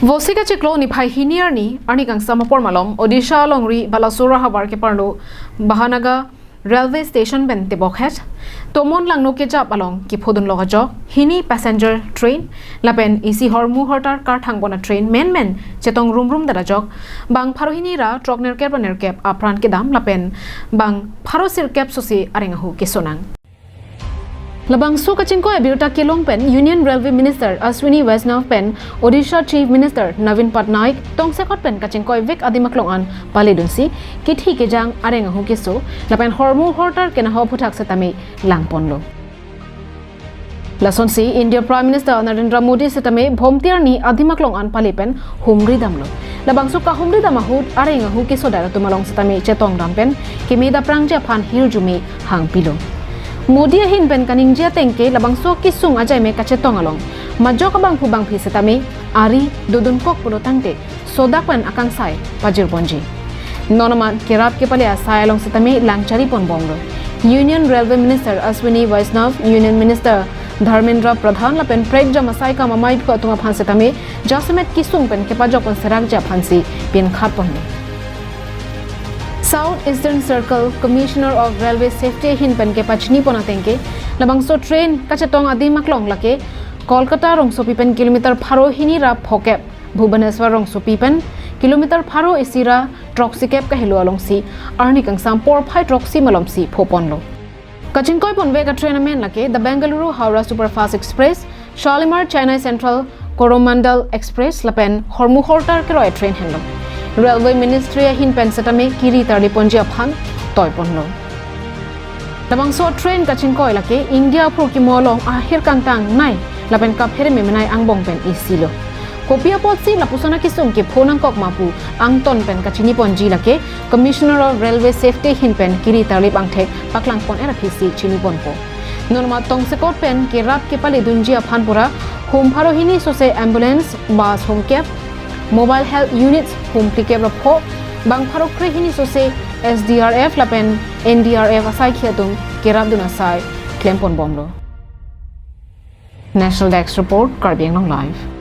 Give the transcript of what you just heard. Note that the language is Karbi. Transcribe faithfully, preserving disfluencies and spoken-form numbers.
Vosik achiklo niphai hini arni, arni kangsam apor malom, Odisha alongri Balasora havar keparlo Bahanagar Railway Station pen tebokhet, tomon langno kejap along kephodunlok ajok, hini passenger train lapen isi hormu hortar karthang pon a train menmen chetong rumrum det ajok, bang pharo hini ra throk nerkep ra nerkep apran kedam lapen bang pharo sirkep sose areng ahu kesonang. Labangso kachingkoi abirta kelong pen Union Railway Minister Ashwini Vaishnaw pen Odisha Chief Minister Naveen Patnaik tongsekot pen kachingkoivek adim aklong an paledunsi kithi kejang areng ahu keso lapen hormu hortar kenaho aphuthak setame langponlo. Lasonsi India Prime Minister Narendra Modi setame Bhomti arni adim aklong an pale pen humri damlo. Labangso kahumri dam ahut areng ahu kesodet atum along setame chetong dam pen keme daprangji aphan hirjume hangpilo. Modi ahin pen kaningje ateng ke labangso kesung ajaime kachetong along majok abangphu bangphi setame ari dodunkok pulo tangte sodak pen akangsai pajirponji. Non amat kerap kepale asai along setame langchari ponbomlo. Union Railway Minister Ashwini Vaishnaw, Union Minister Dharmendra Pradhan lapen prekjam asai kam amei phu atum aphan setame jasemet kesung pen kepajok pon serakji aphansi pinkhat ponlo. South Eastern Circle Commissioner of Railway Safety ahin pen kepachini pon ateng ke, labangso train kachetong adim aklong lake Kolkata rongsopi pen kilometer pharo hini ra phokep, Bhubaneswar rongsopi pen kilometer pharo isi ra throksikep kahelo alongsi arni kangsam porphai throksi malomsi phoponlo. Kachingkoi ponvek a train amen lake the Bengaluru Howrah Superfast Express, Shalimar Chennai Central Coromandel Express lapen hormu hortar keroi train henlo. Railway Ministry ahin pen setame kiri tarli ponji aphan toi ponlo. Labangso train kachingkoi lake India aphurkimo along ahir kangtangnei lapen kaphere memenei angbong pen isilo. Kopi apotsi lapuson akesung kepho nangkok ma pu angton pen kachini ponji lake Commissioner of Railway Safety ahin pen kiri tarlip angthek paklang pon-et aphisi chini ponpo. Non amat tongsekot pen kerap kepaledunji aphan pura hum pharo hini sose ambulance, bus hum kep, mobile health units hum phlikep ra pho, bang pharo kre hini sose S D R F lapen N D R F asaikhi atum kerapdun asai klem ponbomlo. National Desk Report, Karbi Anglong Live.